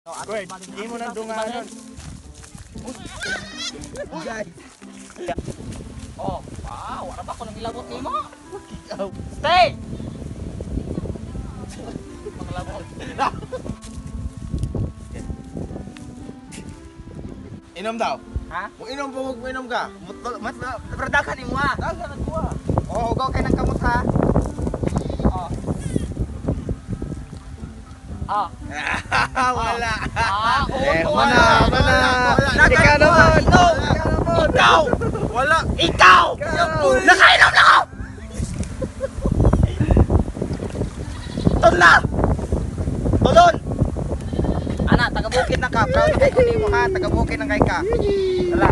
Squared. Imo nang dunganon. Oh, wow, wala ba ko nang ilabot nimo? Stay. Manglabot. Inom daw. Ha? Mo inom po, mo inom ka. Mat pero daghan nimo ah. Daghan na kuha. Oh, hugaw kay nang kamot ha. Oh. Ah. Wala. Ah, oo, Eh, wala. mana, mana. Wala. Ikaw naman. Ikaw. Ikaw. Wala. Ikaw. Nakainom na ako. Tunla. Tulon. Ana, taga bukid na ka. Proud kay ko nimo ha, taga bukid na kay ka. Tala.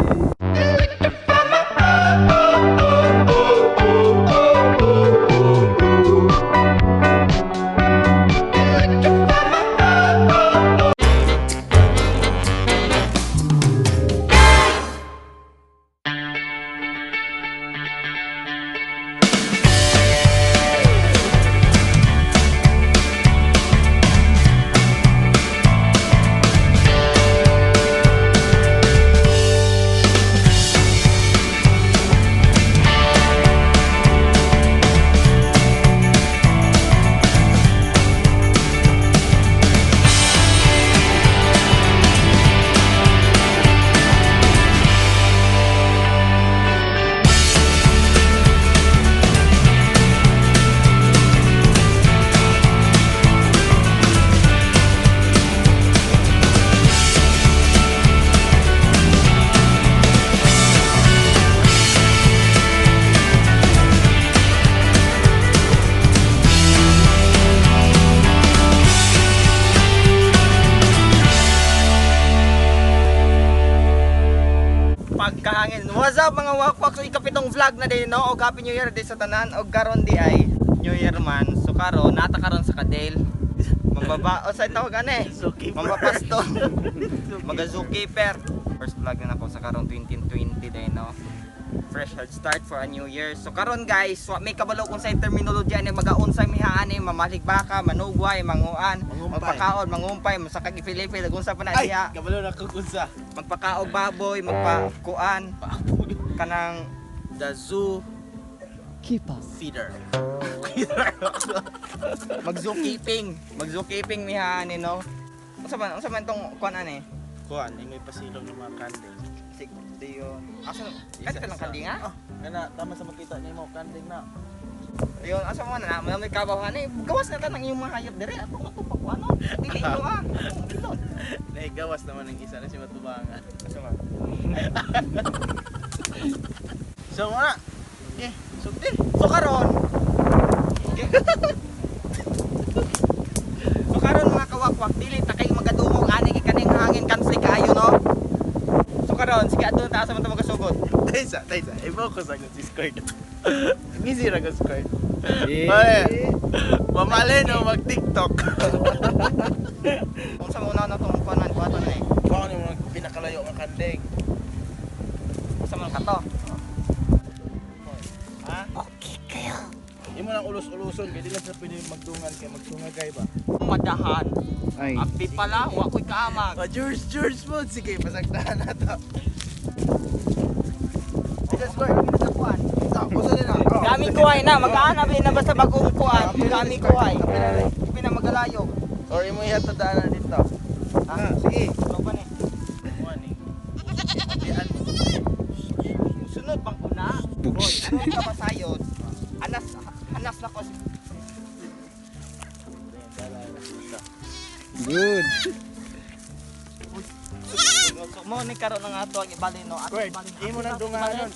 Pagkahangin. What's up, mga wakwak? So ikapitong vlog na din, no? Og happy New Year din sa tanan. Og karon di ay New Year man. So karon nata karon sa Kadel. Mambaba o sa tawag ano eh? Zookeeper. Mambapasto. Maga zookeeper. First vlog na nako sa karon 2020 din, no? Fresh head start for a new year. So karon guys, wa may kabalo kung sa terminology ani magaunsay mihaan ni mamalig baka, manugway, manguan, Mangumpay. magpakaon, mangumpay, masakag ifilipil, unsa pa na Ay, diha kabalo na ko kunsa. magpakaog baboy, magpakuan, kanang The zoo keeper. Feeder. mag zookeeping, mag zookeeping miha ani, no. Unsa man tong kuan ani? Kuan, ingoy pasilong ng mga kanding. Sig diyon. Asa kadto lang kanding ha? Oh, kana tama sa makita nimo kanding na. Ayun, asa man na mo may kabaw ani. Gawas na tanang iyong mga hayop dire ato ko pakuan no. Dili imo ah. Kilon. Nahigawas naman ang isa na si Matubangan. Asa man? So wala. Eh, sugdi. So karon. So karon, mga kawakwak, dili ta kay magadungog ani kay kaning hangin kansi kaayo, no. So karon sige adto ta asa man ta magasugod. Taysa, taysa. I-focus ako si Squirt. Ngisi ra ko Squirt. Eh. Oye, mamali no mag-TikTok. Kung sa muna na tong kuanan kuaton na eh. Mao ni mga pinakalayo nga kanding. Sa man kato. Ha? Okay kayo. Imo nang ulos-uloson kay di lang sa pwede magdungan kay magsungagay ba. Madahan. Ay. Api pala, wa ko'y kaamag. Pa George George mo sige pasagdahan na to. Isa Squirt. Sa usa din na. Oh. Dami kuhay na, mag-aanap na basta bagong kuhan. Dami kuhay. Ipi na magalayo. Or imo ihatod daan na dito. Ha? Ah, sige. So ba ni? Kuan ni. Dian mo. Sunod pang una. Bugs. Boy, ano ka masayod? Anas, hanas na ko. Good. So, mo ni karon ang ato ang ibalin, no. Ato Squirt. ibalin. Imo nang dunganon.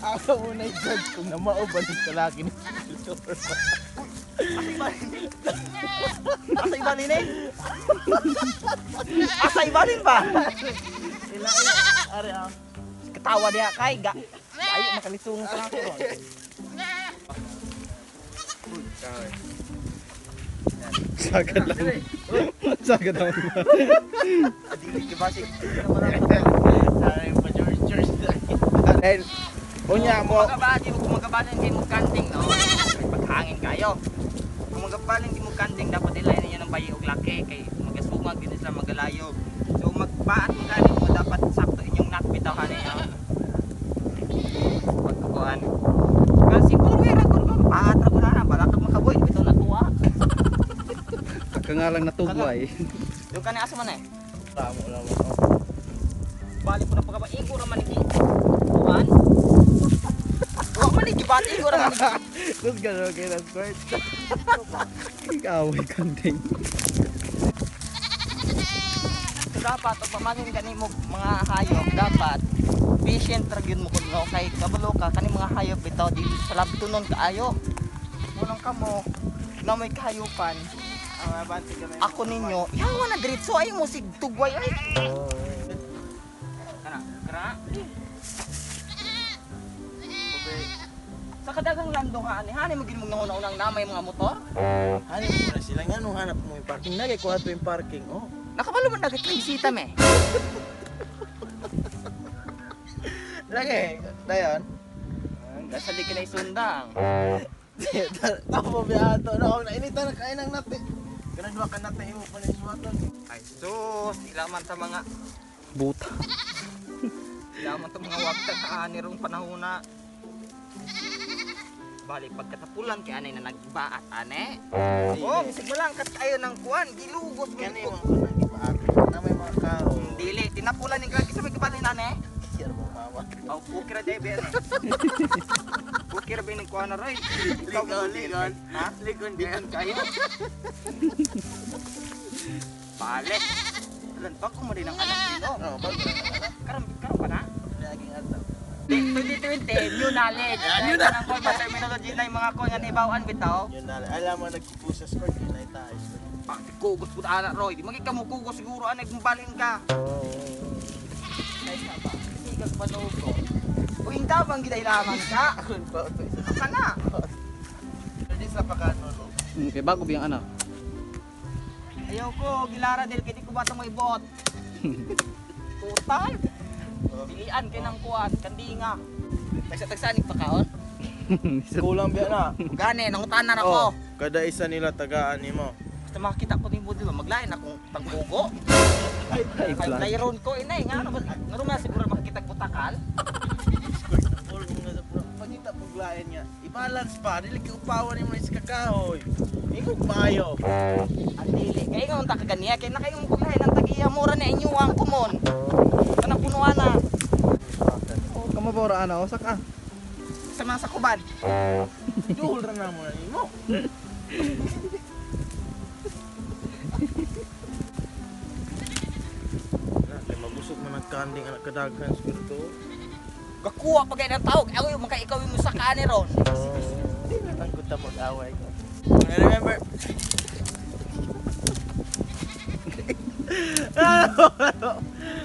Ako muna i-judge kung namao ba ni kalaki ni Asa ibalin? Asa ibalin eh? Asa ibalin ba? Ila ila. Are ah. Katawa diha kay ga. Ayo makalisung sa ako ron. Sagad lang. Sagad lang. Dili ki basig. Sana yung pa George George. Dahil unya mo. Kung magkabalin kay mo kanting, no. Paghangin kayo. Kung magkabalin kay mo kanting dapat ani kay magasungag din sila magalayog. So magbaat mo gani mo dapat sakto inyong nut bitaw ani. Oh. Pagkukuan. Kasi kung may ra kun paat ra kun ana bala kag makaboy bitaw na tuwa. Pagkangalang natugway. Yung kani asa man eh. Tamo lang mo. Bali po na pagkaba igo ra man ni kuan. Wa man ni gibat igo ra man ni. Tapos gano'n kay na squirt. Ikaw kanding. So dapat pag pamangin gani mo mga hayop dapat patient ra gyud mo kun no kay kabalo ka kani mga hayop bitaw dili sa labtunon kaayo. Unang kamo na may kahayupan Ang abante ka na. ako ninyo ihawa na diretso ay mo sig tugway ay. Kana kra. Sa kadagang landong ha ani hani mo gid mong nanguna-unang namay mga motor. Hanip mo na sila nga nung hanap mo yung parking. Nagay kuha to yung parking. Oh. Nakabalo man nagkaklisita me. Lagi, dayon. Gasa di kinay sundang. Tapo biyato no, kung nainitan na kain ang nati. Kanang duha ka nati imo pa ni suwaton. Ay sus, ilaman sa mga Buta. ilaman sa mga wagta sa ani rong panahon na. Bali pagkatapulan kay anay na nagbaat ane. Oh, bisag malangkat kayo ng kuan, gilugos mo Kani ko. mo kanang gipaat. Na may mga kao. Dili, tinapulan ni lagi sa may kabalin ane. Sir mo mama. Aw, bukira debe ane. Bukira ba yung kuan na roy? Ligon, ligon. Ha? Ligon Ligon kayo. Balik. Alam, bago mo din ang anak dito. Oh, bago na. Karon, karon pa na? Laging ato. 2020, new knowledge. New na ang kuwan, terminology na yung mga kuwan nga naibawan bitaw. Yun na. Alam mo nagkukusa squirt yun ay tayo. Bakit kugos po na Roy? Di magiging mo kugos siguro anay kung balin ka. Ay, ba? Sigang panugo. Uy, hindi bang ginailaman ka? Akon pa ito isa. Ka na. Di sa pagkano no. Okay, bago ba yung anak? Ayaw ko, gilara del kay di ko bata mo ibot. Total. Pilian kay ng kuwan, kandinga. Tagsa-tagsa ni pakaon. Kulang biya na. Gani, nangutan na ako. Oh, kada isa nila tagaan nimo. Basta makakita ko ni Budil, maglain akong tanggugo. Ay, Ay, vlog. layron ko inay nga ano ba ngaro man siguro makakita butakal. All kung nasa pro. Pagita puglain nga. I-balance pa dili kay upawan nimo ni sa kakahoy. Ingog maayo. Ang dili. Kaya nga unta ka ganiya kay nakaingon ko lahi ng tagiya mura na inyo ang kumon. Kanang punuan na Oh, kamabora ana, usak ah. sa mga sakuban. Duhol ra na mo na nimo. Na, kay mabusog man ang kanding anak kadaghan siguro to. Gakuha pa kay ng tawag. Ako yung maka ikaw yung musaka ni ron. Di na lang ko ta mag-away ko. I remember.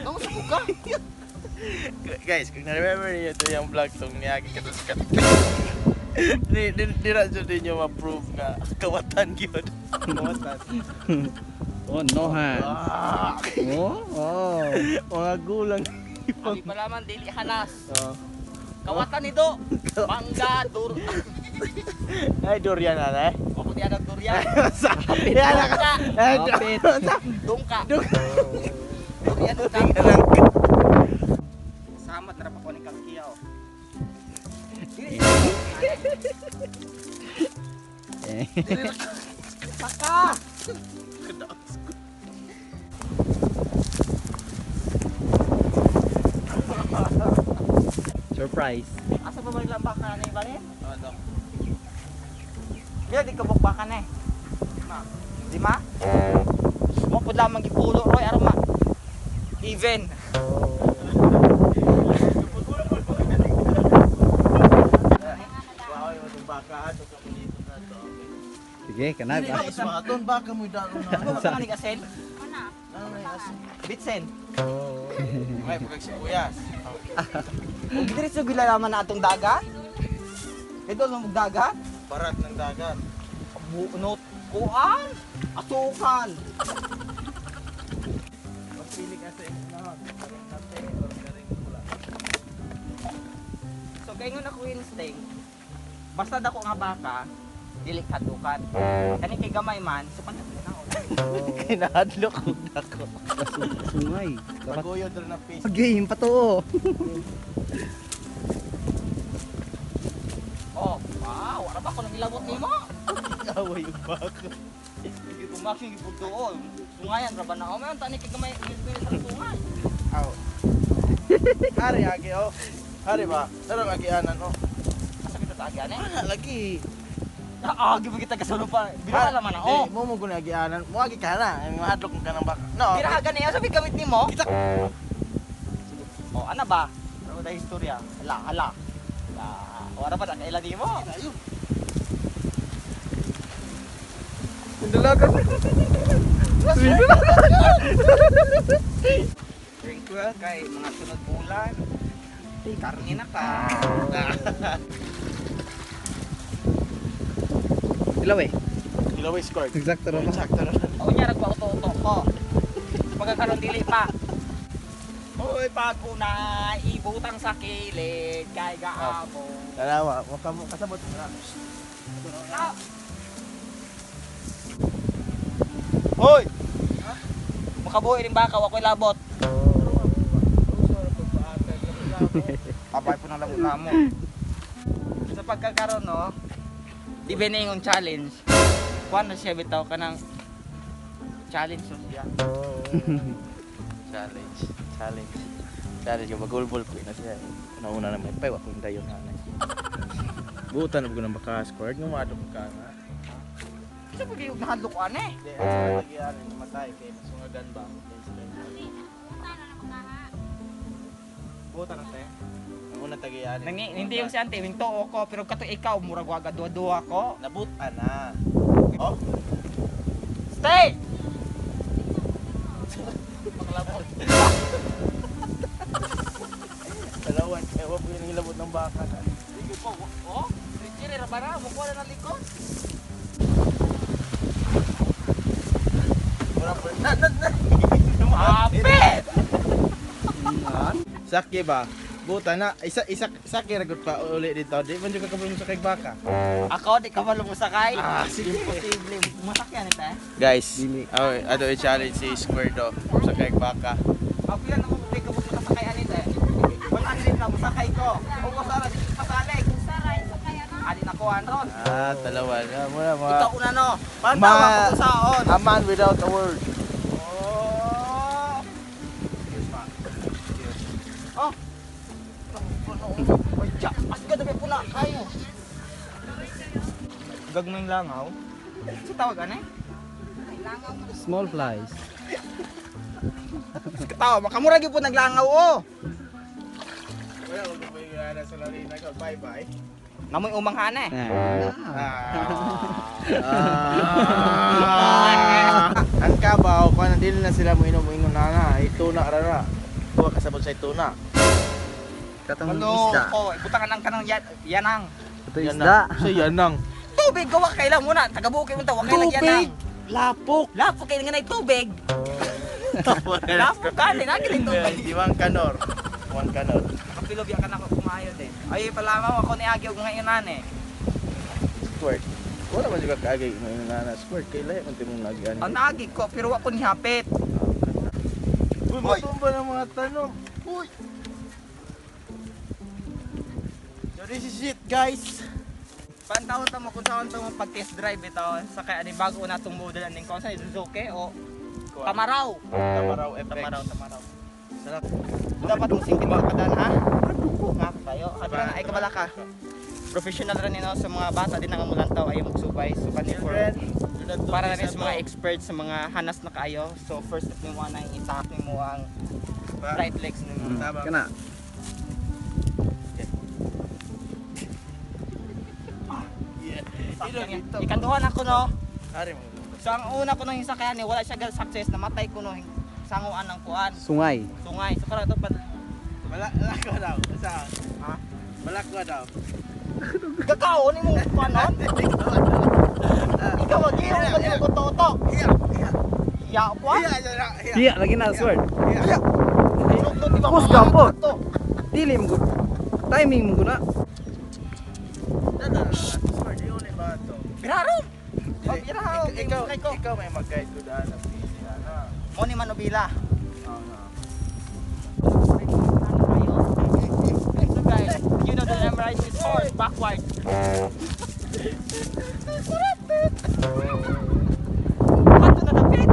Nang sa ka. Guys, kung na-remember niyo ito yung vlog tong niyagi ka sa kat. Di di di ra jud ninyo ma-prove nga kawatan gyud. Kawatan. Oh, no hands. Ah, Oh, oh. mga gulang. Abi pala man dili hanas. Oh. Kawatan ni do. Mangga dur. Ay, durian na eh. Ako di anak durian. Yan na ka. Ay, Kapit. Dungka. Dungka. Durian dungka. Durian. Samad na ra pa ko ni Kalkiyaw. Eh. Saka. Surprise. Asa pa ba yung baka na ibalin? Ano? Bila di kabuk baka na eh. Di ma? Mo pud lamang gipulo roy aron ma. Even. Wow, yung itong baka ato sa kunito na to. Sige, kanag. ah. Aton baka mo dalo na. Ano ba ka asen? Ano na yung asin? Bitsen. May pagkag sibuyas. Ug diretso gila naman na atong dagat. Ito mo dagat. Barat ng dagat. Bunot kuan. Asukan. Magpili ka sa imong nahon. Karing nate or karing pula. So kaingon ako instinct. Basta dako nga baka, dili kadukan. Kani kay gamay man, so panat na. Kinahadlok ko dako. Sungay. Dapat Paguyod rin ang face. game patuo. Oh, wow, wala ba ko nang ilabot nimo? Away yung baka. Hindi ko max yung giputuo. Sungayan ra ba na? Oh, mayon tani kay gamay sa sungay. Aw. Hari agi oh. Hari ba? Tarong agianan oh. Asa kita sa agian eh? Ana lagi. Ah, gi kita kasulong pa. Bira laman na oh. Di, mo mo guna agianan. Mo agi ka na. Ay, mahadlok ka ng baka. No. Bira ka gani, asa bi gamit nimo? Kita. Sige. Oh, ana ba? Pero da istorya. Hala, hala. Ah, wala pa sa kaila nimo. Ayun. Dalaga. Drink well kay mga sunod bulan. Karne na ka. Ilaw eh. Ilaway scored. Exacto ra ba? Exacto ra. O niya nagpauto-uto ko. Pagkakaroon dili pa. Uy, pag una ibutang sa kilid kay gaabo. Tanawa, mo ka mo kasabot na. Ah, Hoy! makabuhi rin baka, ako'y labot. Papay po ng labot na mo. Sa pagkakaroon, no, di ba na yung challenge? Kuan na siya bitaw ka ng challenge no siya. Challenge. Challenge. Challenge yung magulbol ko na siya. Una-una na may pay, wa kong dayon anay. Butan na ng baka squared nga maadlok ka nga. Isa pa kayo nahadlok ko ano eh. Di, ang tagianan namatay kay masungagan ba? Buta na te. Ang unang tagianan. Nang hindi yung si ante, yung too ko, pero kato ikaw, murag waga duwa-duwa ko. Nabutan na. Oh, Stay! Maglabot. dalawan. Eh, wa po yung hilabot ng baka na. Sige po, oh, Richie, ra ba na? Mukuha na ng likod. Mura po. Na, na, na. Apit! Saki ba? Buta na. Isa, isa, saki ragot pa uli dito. Di man juga kabulong sa kay baka. Ako, di ka malong musakay. Ah, sige. Imposible. Masakyan ito eh. Guys, Dili. oh, ato i-challenge si Square do sa kay baka. Ako yan, ako di ka masakay anit eh. 100 na musakay ko. Kung ko sana, sige pasalig. Alin ako, Anron. Ah, dalawa na. Muna mga Ikaw una no. Pantaw Ma- ako saon. A man without a word. Oh. Oh. Oy, ja. As ganda may puna kayo. Gagmay langaw. Sa tawag ano eh? Small flies. Katawa, makamura gyud po naglangaw oh. Wala ko po yung sa larina ko. Bye bye. Namoy umanghana eh. Ah. Ang kabaw, kung dili na sila mo inom ingon na na, ituna ra ra. Kuha kasabot sa ituna. Katong Ano isda. ko, ibutangan ang kanang yanang. Ito isda. So yanang. Tubig gawa kailan muna, tagabuki mo ta, wa kailan yanang. Lapok. Lapok kay nga nay tubig. Lapok ka ni nagili tubig. Di wang kanor. Wang kanor. Kapilo biya ka na ako kumayod eh. Ay palamaw ako ni Agi og mga inan eh. Squirt. Wala man juga kaagay mo inom na na squirt kay lahi man timong nagian. Ang naagi ko pero wa ko ni hapit. Uy, matumba ng mga tanong. Uy. So this is it, guys. Pantawon ta mo kung saan ta mo pag test drive ito sa kay ani bago na tong model aning kung sa Suzuki o Tamaraw. Tamaraw FX. Tamaraw, Tamaraw. Sarap. Dapat mo singkit ka kadan ha. Nga kayo. At ay kabala ka. Professional rin nino sa mga bata din ang amulantaw ay magsubay. So kani for Children, do not do para na this rin at sa mga home. experts sa mga hanas na kayo. So first step nimo na itak nimo ang right legs nimo. Tama. Kana. Yeah. Ikaduha na ko no. Ari mo. So ang una ko nang sakyan eh, wala siya gal success, namatay ko no sanguan ng kuan, Sungay. sungay. So karon ito pa Wala ko daw. Sa ha? Wala ko daw. Gakaon nimo kuanon? Ikaw wag iyo ko nimo toto. Iya, iya. Ya kuan. Iya, iya, iya. Diya lagi na sword. Iya. Sulod di ba? Kus gapo. Dili mo gud. Timing mo guna. Dada, squirt, yun ba to? Biraron. Pira ha. Ikaw, Ikaw, ko. ikaw may mag-guide ko daan sa busy ana. Mo ni Manubila. Oo. So guys, you know that I'm riding this horse backward. Pato na dapit.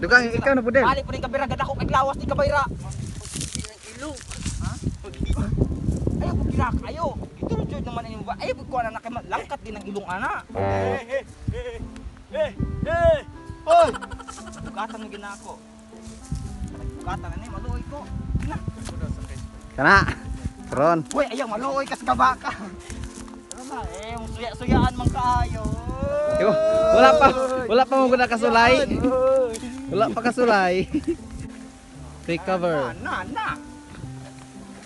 Dugang ikaw na pudel. Balik po rin kabira, gada ko kay lawas ni kabayra. Ilong. Ha? Ayaw po gira kayo. Ito rin jud naman ini ba? Ayaw po ko na kay langkat din ang ilong ana. Eh, eh, eh, eh. Hoy! Bugatan na gina ako. Bugatan na ni maluoy ko. Na. Kana. Karon. Uy, ayaw maluoy kas kabaka. Ano ba eh, suya-suyaan man kaayo. Iwa, wala pa mo gud kasulay. Wala pa kasulay. Take cover. Na, na, na.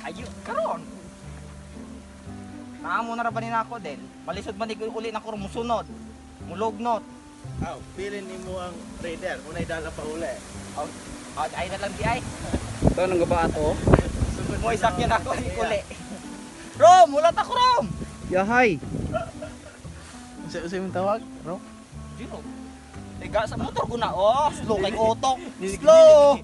Ayo, karon. Naamo na ra ba ni nako din? Malisod man ni uli na ko musunod. Mulugnot. Aw, pilin nimo ang raider unay dala pa uli. Oh, ay na lang di ay. Ito nang gaba ato. Mo isakyan ako ni uli. Rom, wala ta ko Rom. Yahay. Unsa unsa imong tawag? Ro? Zero. Tiga sa motor ko na. Oh, slow kay utok. Slow.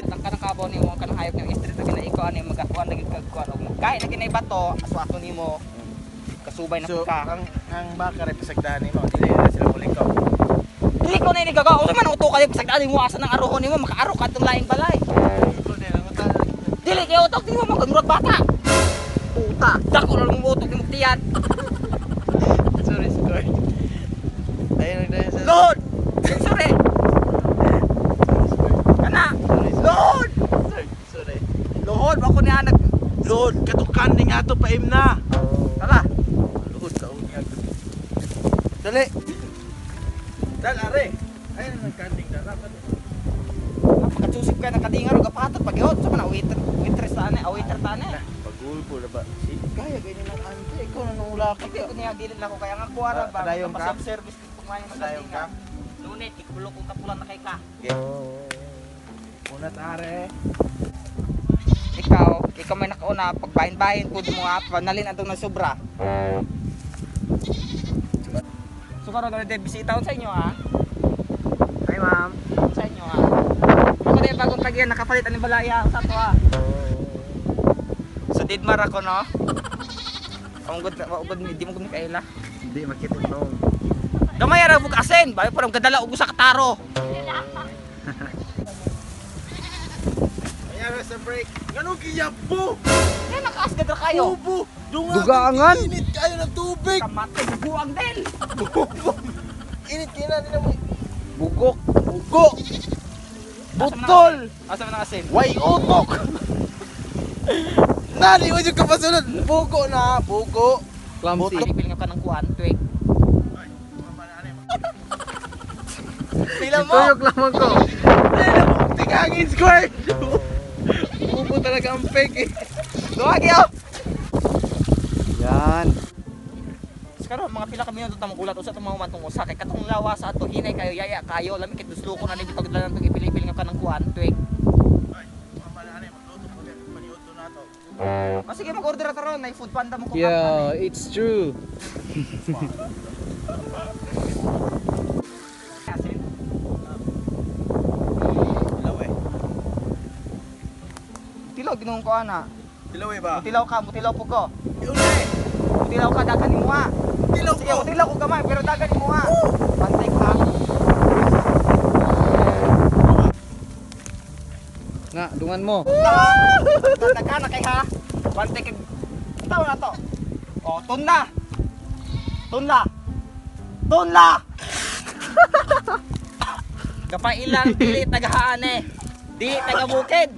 Ang kanang kabaw nimo, ang kanang hayop nimo street na ginaiko ani magakuan lagi kag kuan og kay na ginay bato aswato nimo. Kasubay na So, ka. ang baka rin pasagdahan nimo, dili na sila mulikaw. Dili ko na ini gagawa. Unsa man uto ka pasagdaan nimo asa nang arohon nimo makaaro ka atong laing balay. Dili kay utok nimo mo murag bata. Puta, dako na mo utok nimo tiyan. Sorry, Squirt. Ayun, nagdayon sa... Lord! Sorry. Kana. Lord! Sorry, sorry. Lord, wa ko ni anak. Lord, katukan ning ato paim na. Tara. Lord, kaon niya. Dali. Dal are. Ayun ang kanding dala. Pagkatusip ka ng kadinga ro gapatot pagyot sa man waiter waitress ta ani, waiter ta ani. Pagulpo na ba? Si kaya ganyan ang ante. Ikaw na nangula ka. Hindi ko niya dili na ko kaya nga kuara ba. Padayon ka? Self service kumain ng Padayon kadinga. Lunit ikulo kong kapulan na kay ka. Unat are. Ikaw may nakauna pagbahin-bahin pud mo ha, panalin atong nasobra. So karon na din bisita sa inyo ha. Hi ma'am. Sa inyo ha. Ako din bagong tagyan nakapalit ani balaya sa to ha. So didmar ako no. Ang good, ugod di mo gud kaila. Hindi makita ito. Gamay ra bug asin, bayo parang gadala og usa ka taro. Ayan sa break. Ganun kiyabo. Kaya nakaasgad ra kayo. Bubo. Dunga. Dugangan. Init kayo ng tubig. Kamate buang del. Bubo. Init kayo na. Nina mo. Bugok. Bugo. Butol. Asa man ang asin? Way utok. Nani mo yung kapasunod. Bugo na. Bugo. Clumsy. Pilipil nga ka ng kuan, tuwig. Pila mo. Tuyok lamang ko. Tingangin square. Bubo talaga ang fake eh. Duwagi oh. Yan. Karon mga pila ka minuto ta magulat usa tong mga mantong usa kay katong lawa sa ato hinay kayo yaya kayo lami kay dusluko na ni bitog lang tong ipilipil nga ka ng kuan, tuwig. Oh, sige mag-order ta ron, nay food panda mo ko. Yeah, it's true. Asin. Tilaw eh. Tilaw ginuong ko ana. Tilaw eh ba? Mutilaw ka, mutilaw po ko. Yun eh. Mutilaw ka dagan nimo ha. Tilaw Sige, ko. mutilaw ko gamay pero dagan nimo ha. Pantay ko ha. Nga, dungan mo. Nagana kay ha. Bantay kag tawo na to. Oh, tunla. Tunla. Tunla. Kapailang dili tagahaan eh. Di taga bukid.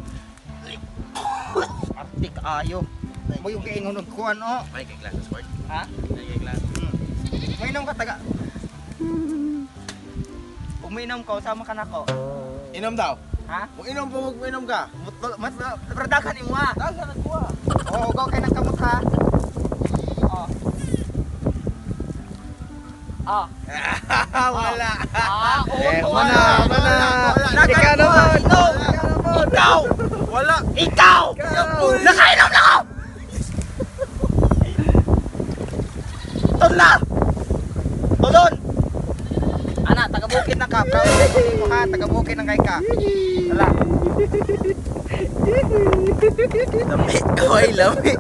Artik ayo. Mo yung kaingon og kuan oh. May kay glass square. Ha? May kay glass. Uminom ka taga. Uminom ka, sama ka nako. Inom daw. Ha? Kung inom po, mag-inom ka. Mutol, mat, pero daghan imo ha. Daghan ako ah. Oo, go kay nagkamot ha. Oh. Ah. Wala. Ah, oo, Eh, oo, mana, wala. mana. Wala. Ikaw naman. Ikaw. Wala. Ikaw! Ikaw. Nakainom na ako! na! Tulon! Ana, taga bukid na ka. Proud na ko ha, taga bukid na kay ka. Wala. Lami. Oy, lami.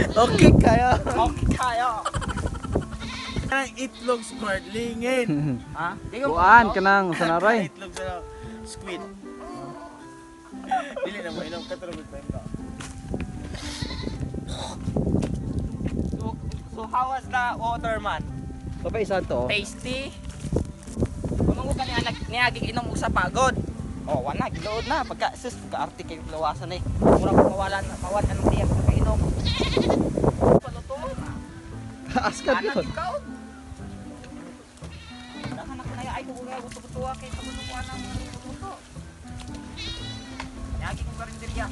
Okay kayo. Okay kayo. Ang itlog smart lingin. Ha? Kuan kanang sanaray. Itlog sa squid. Dili na mo inom katulog pa ka. So how was the water, man? Papay isa to. Tasty. Kumango ka niya niagig inom og sa pagod. Oh, wala gilood na pagka sus pagka arte kay lawasan eh. Mura ko mawala na mawala ang tiyan pagkainom. Paluto na. Taas ka Anak yun. ikaw. Dahan ako na ay kung nga gusto kay kamuno ko anang luto. Niagi kong karinderya.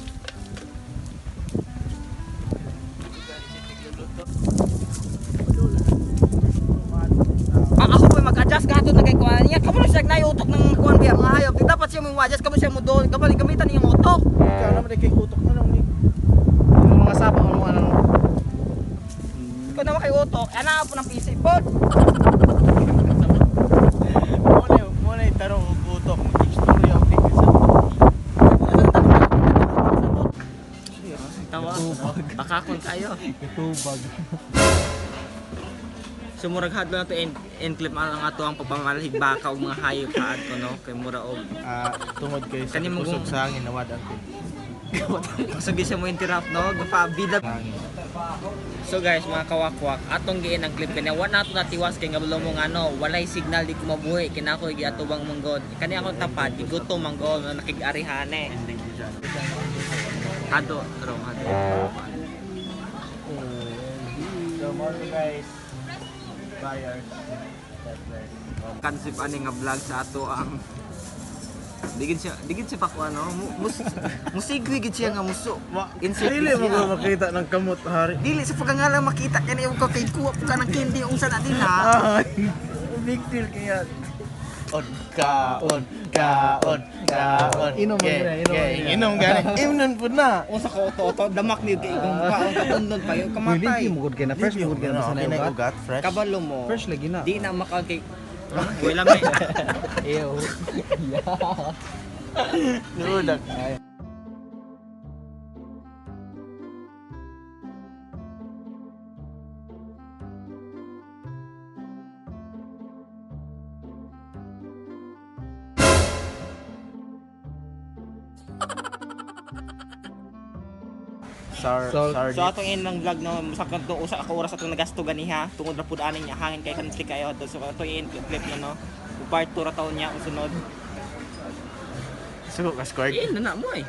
Ang ako po mag-adjust ka na kay kuan niya. Kamo na siya naiutok ng kuan biya mga hayop. Di dapat siya mo adjust kamo siya mo doon. Kapag gamitan niya yung utok. Ikaw naman kay utok na lang ni. Yung mga sapa mo ano. Ikaw naman kay utok. Ana po ng PC pod. Mo na tarong og utok mag-istorya og di sa. Tawa. Bakakon kayo. Tubag. So murag hadlo na to end, end clip ang ato ang pagpamalahig baka og mga hayop ha adto no kay mura og Tungod kay sa Kani mo kusog sa hangin nawad ang Kusog siya mo interrupt no gafa bida. hangin. So guys, mga kawakwak, atong giin ang clip kanya wa nato natiwas kay ngablo mo nga ano, walay signal di ko mabuhi kinako giatubang manggod. Kani akong tapad, gigutom manggod na nakig-arihane. Hado, rong hado. So more guys. Buyers. God bless. Concept ani nga vlog sa ato ang digin siya pa ko ano, mus musigri gid siya nga muso. Insert Dili mo siya. ba makita ng kamot hari? Dili sa pagkangala makita kani ko kay kuha pa ka ng candy unsa na din ha. Ay, big deal kaya. On, kaon, kaon, kaon. Inom man Okay, gani, inom okay, man gani. Inom gani. Inom po na. Unsa ka oto-oto damak ni kay igong kaon katundon pa yung kamatay. Hindi mo gud kay na fresh mo gud kay na sa Okay na ugat. ugat, fresh. Kabalo mo. Fresh lagi na. Di na makaon kay Wala may. Ew. Nudak. Sar, Salt. So atong end ng vlog no, sa kanto usa ka oras atong nagasto ganiha tungod ra pud ani niya hangin kay country kayo adto. So atong end clip na no. Part 2 ra taon niya ang sunod. Suko ka square. Eh, na na mo eh.